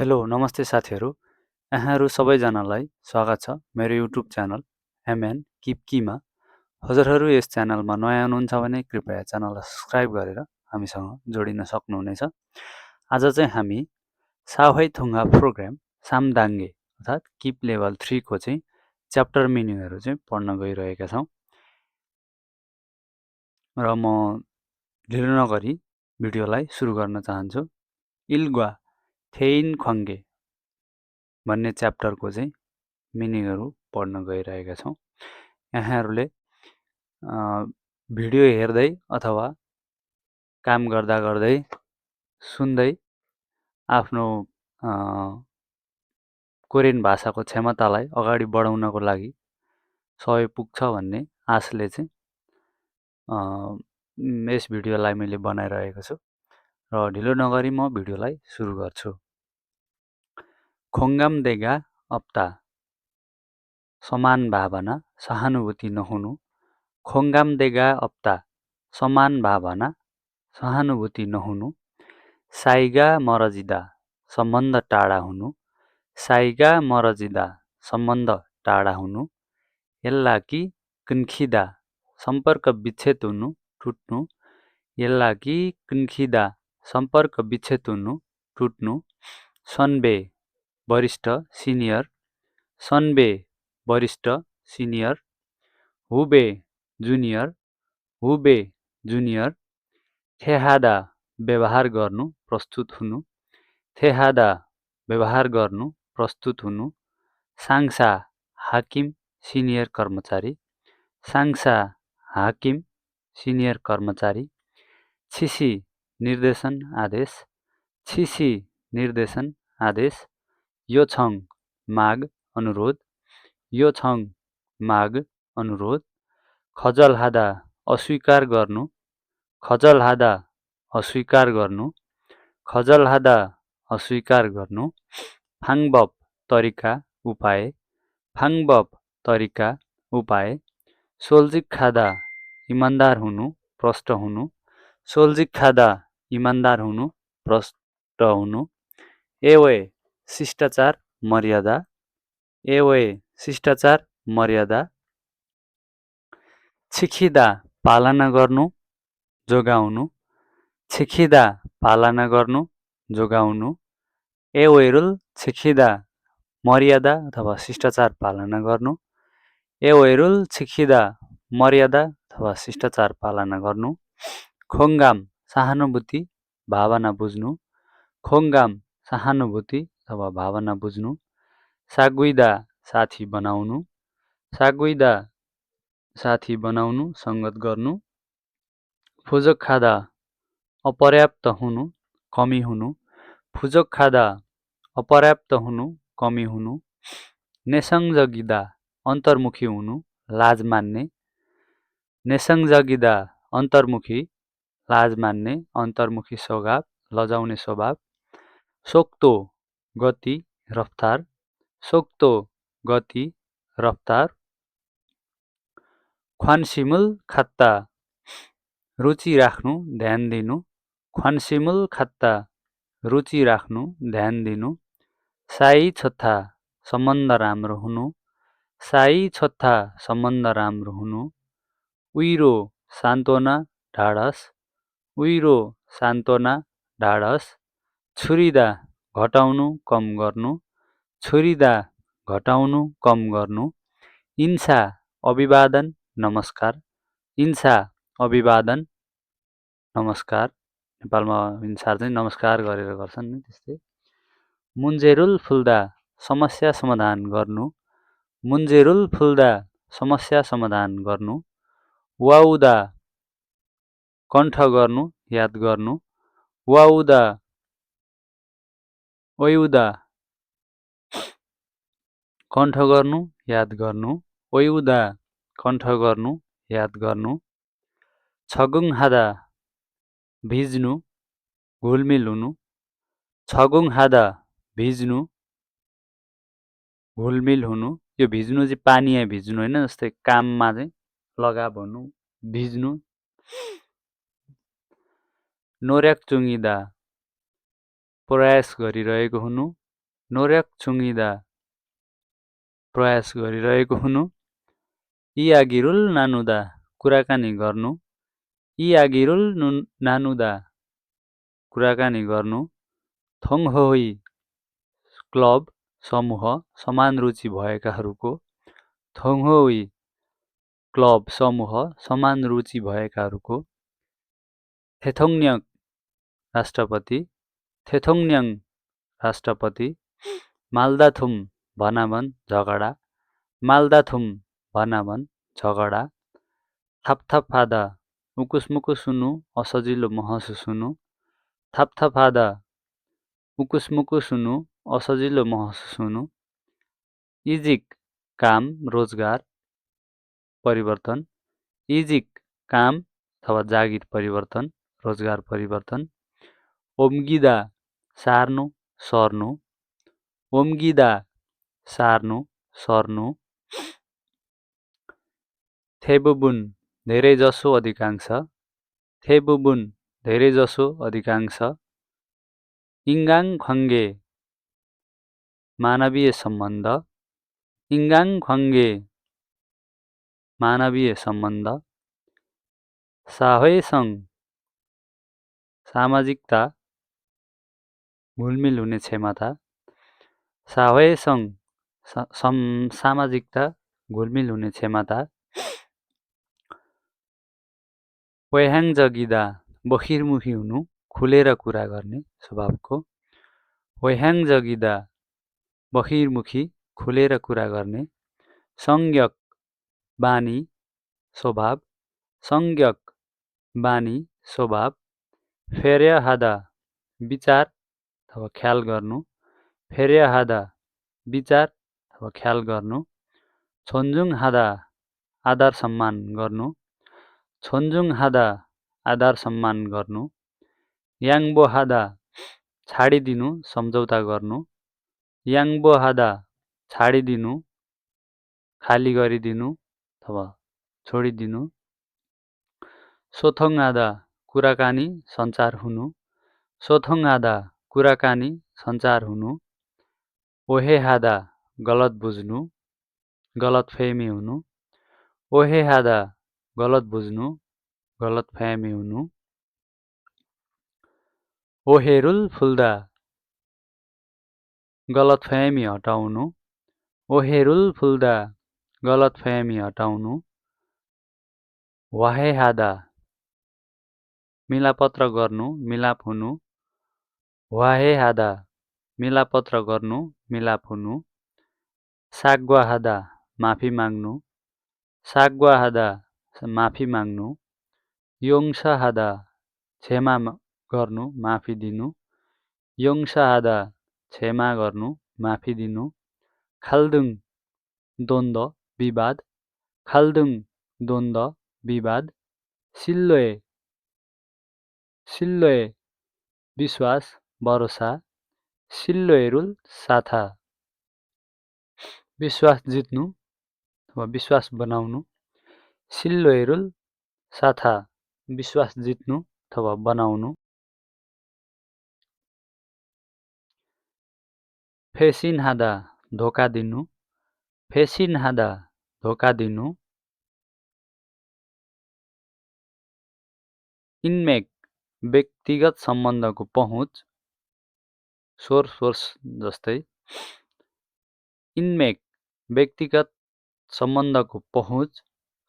Hello नमस्ते साथीहरू, यहाँहरू सबैजनालाई स्वागत छ मेरो युट्युब च्यानल एमएन किपकीमा। हजुरहरू यस च्यानलमा नयाँ हुनुहुन्छ भने कृपया च्यानललाई सब्स्क्राइब गरेर हामीसँग जोडिन सक्नुहुनेछ। आज चाहिँ हामी सावहै-थुङ्गा प्रोग्राम सामदाङ्गे अर्थात् किप लेभल 3 को चाहिँ च्याप्टर मिनिङहरू चाहिँ पढ्न गइरहेका छौँ र म ढिलो नगरी भिडियोलाई सुरु गर्न चाहन्छु। इल्ग्वा थेइन ख्वाङ्गे भन्ने च्याप्टरको चाहिँ मिनिङहरू पढ्न गइरहेका छौँ। यहाँहरूले भिडियो हेर्दै अथवा काम गर्दा गर्दै सुन्दै आफ्नो कोरियन भाषाको क्षमतालाई अगाडि बढाउनको लागि सहयोग पुग्छ भन्ने आशले चाहिँ यस भिडियोलाई मैले बनाइरहेको छु र ढिलो नगरी म भिडियोलाई सुरु गर्छु। खोङ्गामदेगा अप्ता समान भावना सहानुभूति नहुनु। खोङ्गामदेगा अप्ता समान भावना सहानुभूति नहुनु। साइगा मरजिदा सम्बन्ध टाढा हुनु। साइगा मरजिदा सम्बन्ध टाढा हुनु। यल्लाकी कुन्खिदा सम्पर्क विच्छेद हुनु टुट्नु। यल्लाकी कुन्खिदा सम्पर्क विच्छेद हुनु टुट्नु। सन्बे वरिष्ठ सिनियर। सन्बे वरिष्ठ सिनियर। हुबे जुनियर। हुबे जुनियर। थेहादा व्यवहार गर्नु प्रस्तुत हुनु। थेहादा व्यवहार गर्नु प्रस्तुत हुनु। साङ्सा हाकिम सिनियर कर्मचारी। साङ्सा हाकिम सिनियर कर्मचारी। छिसी निर्देशन आदेश। छिसी निर्देशन आदेश। योछङ माग अनुरोध। योछङ माग अनुरोध। खजलहादा अस्वीकार गर्नु। खजलहादा अस्वीकार गर्नु। खजलहादा अस्वीकार गर्नु। फाङबप तरिका उपाय। फाङबप तरिका उपाय। सोल्जिक्खादा इमान्दार हुनु प्रष्ट हुनु। सोल्जिक्खादा इमान्दार हुनु प्रष्ट हुनु। एवे शिष्टाचार मर्यादा। एवे शिष्टाचार मर्यादा। छिखिदा पालना गर्नु जोगाउनु। छिखिदा पालना गर्नु जोगाउनु। एवेरुल छिखिदा मर्यादा अथवा शिष्टाचार पालना गर्नु। एवेरुल छिखिदा मर्यादा अथवा शिष्टाचार पालना गर्नु। खोङ्गाम सहानुभूति भावना बुझ्नु। खोङ्गाम सहानुभूति अथवा भावना बुझ्नु। सागुइदा साथी बनाउनु। सागुइदा साथी बनाउनु सङ्गत गर्नु। फुजोक्खादा अपर्याप्त हुनु कमी हुनु। फुजोक्खादा अपर्याप्त हुनु कमी हुनु। नेसङजगिदा अन्तर्मुखी हुनु लाज मान्ने। नेसङजगिदा अन्तर्मुखी लाज मान्ने अन्तर्मुखी स्वभाव लजाउने स्वभाव। सोक्तो गति रफ्तार। सोक्तो गति रफ्तार। ख्वानसिमुल खात्ता रुचि राख्नु ध्यान दिनु। ख्वानसिमुल खात्ता रुचि राख्नु ध्यान दिनु। साई छोथा सम्बन्ध राम्रो हुनु। साई छोथा सम्बन्ध राम्रो हुनु। उइरो सान्त्वना ढाडस। उइरो सान्त्वना ढाडस। छुरिदा घटाउनु कम गर्नु। छुरिदा घटाउनु कम गर्नु। इन्सा अभिवादन नमस्कार। इन्सा अभिवादन नमस्कार। नेपालमा इन्सार चाहिँ नमस्कार गरेर गर्छन् नि त्यस्तै। मुन्जेरुल फुल्दा समस्या समाधान गर्नु। मुन्जेरुल फुल्दा समस्या समाधान गर्नु। वाउदा कण्ठ गर्नु याद गर्नु। वाउदा ओयुदा कण्ठ गर्नु याद गर्नु। ओयुदा कण्ठ गर्नु याद गर्नु। छगुङहादा भिज्नु घुलमिल हुनु। छगुङहादा भिज्नु घुलमिल हुनु। यो भिज्नु चाहिँ पानीमा भिज्नु होइन, जस्तै काममा चाहिँ लगाव हुनु भिज्नु। नोर्याक चुङ्गिदा प्रयास गरिरहेको हुनु। नोर्याक चुङ्गिँदा प्रयास गरिरहेको हुनु, यी आगिरुल नानुदा कुराकानी गर्नु, यी आगिरुल नानुदा कुराकानी गर्नु, थोङहोई क्लब समूह समान रुचि भएकाहरूको, थोङहोई क्लब समूह समान रुचि भएकाहरूको, थेथोङन्याङ राष्ट्रपति, थेथोङन्याङ राष्ट्रपति, माल्दाथुम भनाभन झगडा, माल्दाथुम भनाभन झगडा, थापथापादा उकुसमुकुस हुनु असजिलो महसुस हुनु, थापथापादा उकुसमुकुस हुनु असजिलो महसुस हुनु, इजिक काम रोजगार परिवर्तन, इजिक काम अथवा जागिर परिवर्तन रोजगार परिवर्तन, ओम्गिदा सार्नु सर्नु, ओम्गिदा सार्नु सर्नु, थेबुबुन धेरैजसो अधिकांश, थेबुबुन धेरैजसो अधिकांश, इङ्गाङ खङ्गे मानवीय सम्बन्ध, इङ्गाङ खङ्गे मानवीय सम्बन्ध, साहोइसङ सामाजिकता घुलमिल हुने क्षमता, साहोइसङ सामाजिकता घुलमिल हुने क्षमता, वेहाङ जगिदा बहिर्मुखी हुनु खुलेर कुरा गर्ने स्वभावको, वेहाङ जगिदा बहिर्मुखी खुलेर कुरा गर्ने, संज्ञक बानी स्वभाव, संज्ञक बानी स्वभाव, फेर्याहादा विचार अथवा ख्याल गर्नु, फेर्याहादा विचार अथवा ख्याल गर्नु, छोन्जुङ हादा आदर सम्मान गर्नु, छोन्जुङ हादा आदर सम्मान गर्नु, याङबो हादा छाडिदिनु सम्झौता गर्नु, याङबो हादा छाडिदिनु खाली गरिदिनु अथवा छोडिदिनु, सोथोङ आदा कुराकानी सञ्चार हुनु, सोथोङ आदा कुराकानी सञ्चार हुनु, ओहे हादा गलत बुझ्नु गलतफहमी हुनु, ओहे हादा गलत बुझ्नु गलतफहमी हुनु, ओहेरुल फुल्दा गलतफहमी हटाउनु, ओहेरुल फुल्दा गलतफहमी हटाउनु, वाहे हादा मिलापत्र गर्नु मिलाप हुनु, वाहे हादा मिलापत्र गर्नु मिलाप हुनु, साग्वा हादा माफी माग्नु, साग्वा हादा माफी माग्नु, योङस हादा क्षमा गर्नु माफी दिनु, योङस हादा क्षमा गर्नु माफी दिनु, खाल्दुङ द्वन्द्व विवाद, खाल्दुङ द्वन्द्व विवाद, सिल्लोए सिल्लोए विश्वास भरोसा, सिल्लोएरुल साथा विश्वास जित्नु वा विश्वास बनाउनु, सिल्लोएरुल साथा विश्वास जित्नु अथवा बनाउनु, फेसिन हादा धोका दिनु, फेसिन हादा धोका दिनु, इनमेक व्यक्तिगत सम्बन्धको पहुँच सोर्स जस्तै, इनमेक व्यक्तिगत सम्बन्धको पहुँच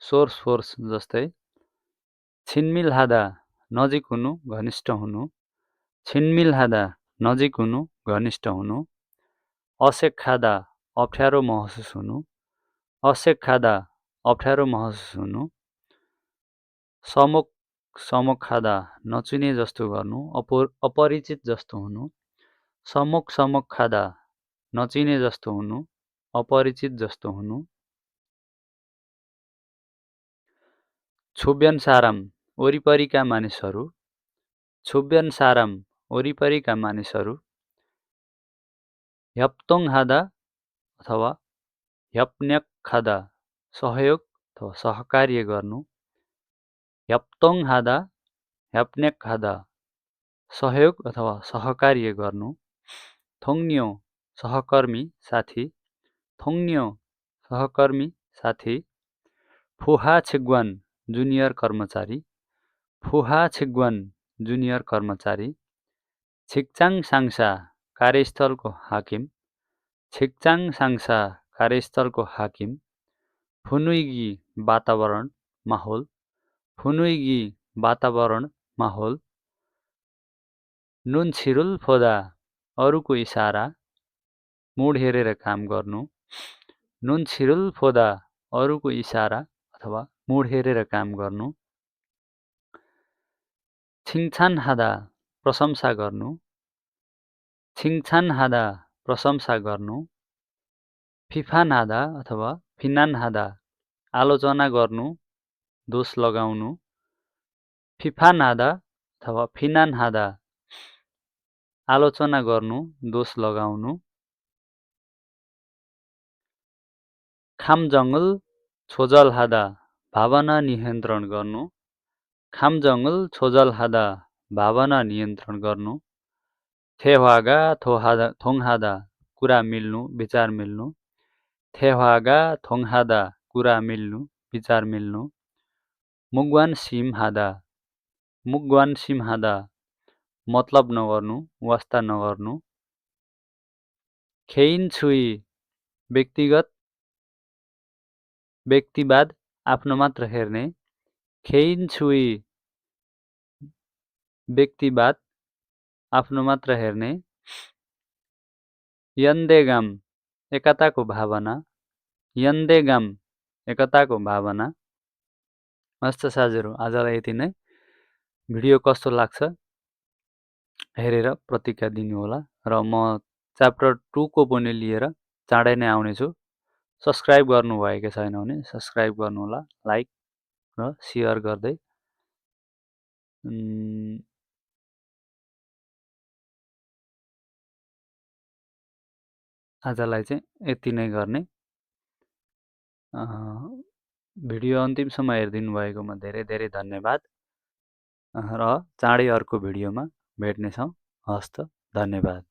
सोर्स जस्तै, छिनमिल हादा नजिक हुनु घनिष्ठ हुनु, छिनमिल हादा नजिक हुनु घनिष्ठ हुनु, असेक खादा अप्ठ्यारो महसुस हुनु, असेक खादा अप्ठ्यारो महसुस हुनु, समोक समोक खादा नचिने जस्तो गर्नु अपरिचित जस्तो हुनु, समोक समोक खादा नचिने जस्तो हुनु अपरिचित जस्तो हुनु, छुब्यन साराम वरिपरिका मानिसहरू, छुब्यन साराम वरिपरिका मानिसहरू, ह्याप्तोङ हादा अथवा ह्याप्न्याक खादा सहयोग अथवा सहकार्य गर्नु, ह्याप्तोङ हादा ह्याप्न्याक हादा सहयोग अथवा सहकार्य गर्नु, थोङ्न्यो सहकर्मी साथी, थोङ्न्यो सहकर्मी साथी, फोहा छिग्वान जुनियर कर्मचारी, फोहा छिग्वान जुनियर कर्मचारी, छिक्चाङ साङसा कार्यस्थलको हाकिम, छिक्चाङ साङसा कार्यस्थलको हाकिम, फुनुइगी वातावरण माहौल, फुनुइगी वातावरण माहौल, नुन छिरुल फोदा अरूको इसारा मुड हेरेर काम गर्नु, नुन छिरुल फोदा अरूको इसारा अथवा मुड हेरेर काम गर्नु, छिङछान हादा प्रशंसा गर्नु, छिङछान हादा प्रशंसा गर्नु, फिफान हादा अथवा फिनान हादा आलोचना गर्नु, दोष लगाउनु, फिफान हादा अथवा फिनान हादा आलोचना गर्नु, दोष लगाउनु, खामजङ्गल छोजल हादा भावना नियन्त्रण गर्नु, खामजङ्गल छोजल हादा भावना नियन्त्रण गर्नु, थेवागा थोङहादा कुरा मिल्नु, विचार मिल्नु, थेवागा थोङहादा कुरा मिल्नु, विचार मिल्नु, मुगवान सिम हादा मतलब नगर्नु, वास्ता नगर्नु, खेइन छुई व्यक्तिवाद आफ्नो मात्र हेर्ने, खेइन छुई व्यक्तिवाद आफ्नो मात्र हेर्ने, यन्देगाम एकताको भावना, यन्देगाम एकताको भावना। हस्त साथीहरु, आजलाई यति नै। भिडियो कस्तो लाग्छ हेरेर प्रतिक्रिया दिनुहोला र म च्याप्टर 2 को पनि लिएर चाँडै नै आउने छु। सब्स्क्राइब गर्नुभएको छैन भने सब्स्क्राइब गर्नुहोला, लाइक र शेयर गर्दै। आजलाई चाहिँ यति नै गर्ने। भिडियो अन्तिमसम्म हेरिदिनु भएकोमा धेरै धेरै धन्यवाद र चाँडै अर्को भिडियोमा भेट्नेछौँ। हस्त, धन्यवाद।